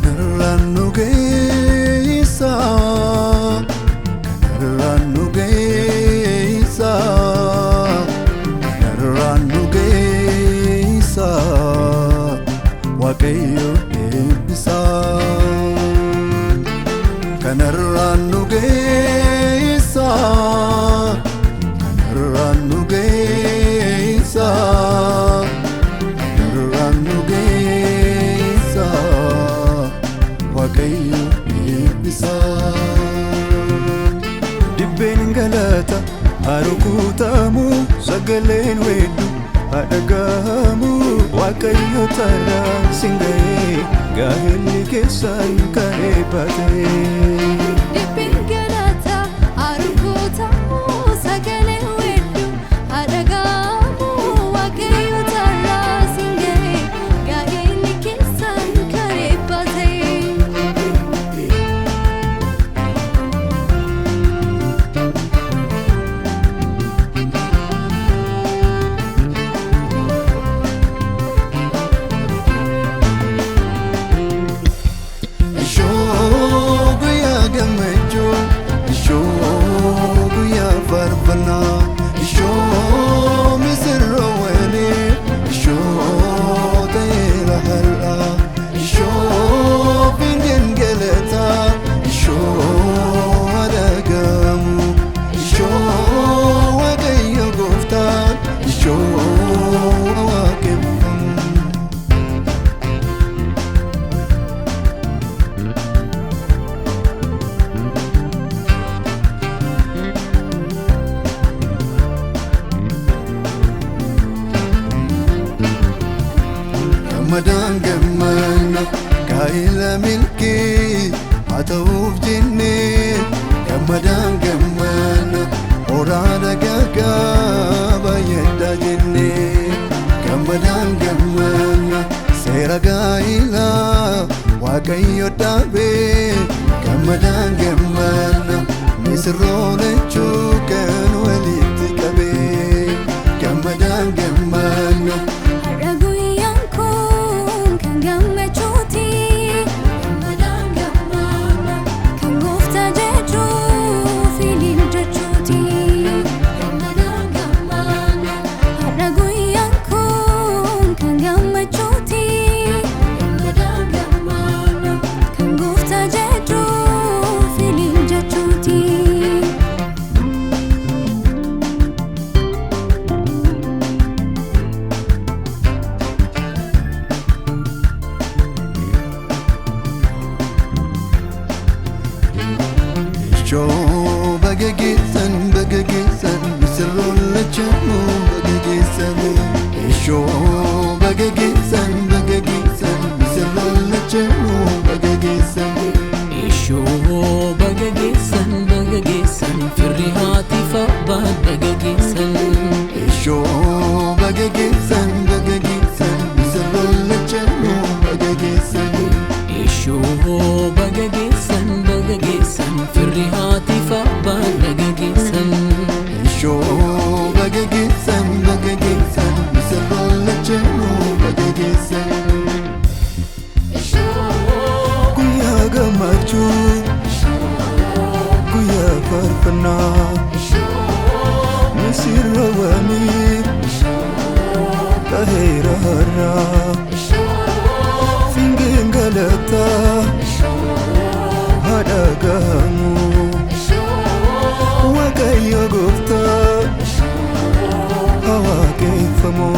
Kanarraan nu geessa, kanarraan nu geessa, kanarraan nu geessa, Waaqayyo eebbisa. Kanarraan nu geessa, kanarraan nu geessa, kanarraan nu geessa, Waaqayyo eebbisa. Dibbeen galata haa rukutamu, sagaleen weeddu haa dhagahamu. Waaqayyo tarraa siin ga'ee, gaa'elli keessan kan eebbate. Dibbeen galata haa rukutamu, sagaleen weeddu haa dhagahamu. Waaqayyo tarraa siin ga'ee, gaa'elli keessan kan eebbate. Ishoo guyyaa gammachuu, ishoo guyyaa faarfannaa, ishoo misirroowwanii, ishoo ta'eera har'a, ishoo fiingeen galataa, ishoo adagamu, ishoo Waaqayyo gooftaan, ishoo waaqeffamu. Gammadaan gammanna gaa'ela milkii haa ta'uuf jennee, gammadaan gammanna horaa dagaagaa baay'adhaa jennee, gammadaan gammanna seera gaa'elaa Waaqayyo dhaabee, gammadaan gammanna misirroon lachuu kan walitti qabee, gammadaan gammanna. Har'a guyyaan kun kan gammachuuti. Gammadaan gammanna. Kan gooftaa jechuu filiin jechuuti. Gammadaan gammanna. Har'a guyyaan kun kan gammachuuti. Gammadaan gammanna. Kan gooftaa jechuu filiin jechuuti. Ishoo baga geessan, baga geessan, misirroon lachanuu baga geessan. Ishoo baga geessan, baga geessan, misirroon lachanuu baga geessan. Ishoo baga geessan, baga geessan, firri haati abbaan baga geessan. Ishoo baga geessan, baga geessan, misirroon lachanuu baga geessan. Ishoo baga geessan, baga geessan, firri haati abbaan baga geessan. Ishoo baga geessan, baga geessan, misirroon lachanuu baga geessan. Guyyaa gammachuu, guyyaa faarfannaa, misirroowwanii ta'eera har'a, fiingeen galataa haa dhagahamu, Waaqayyo gooftaa haa waaqeffamu.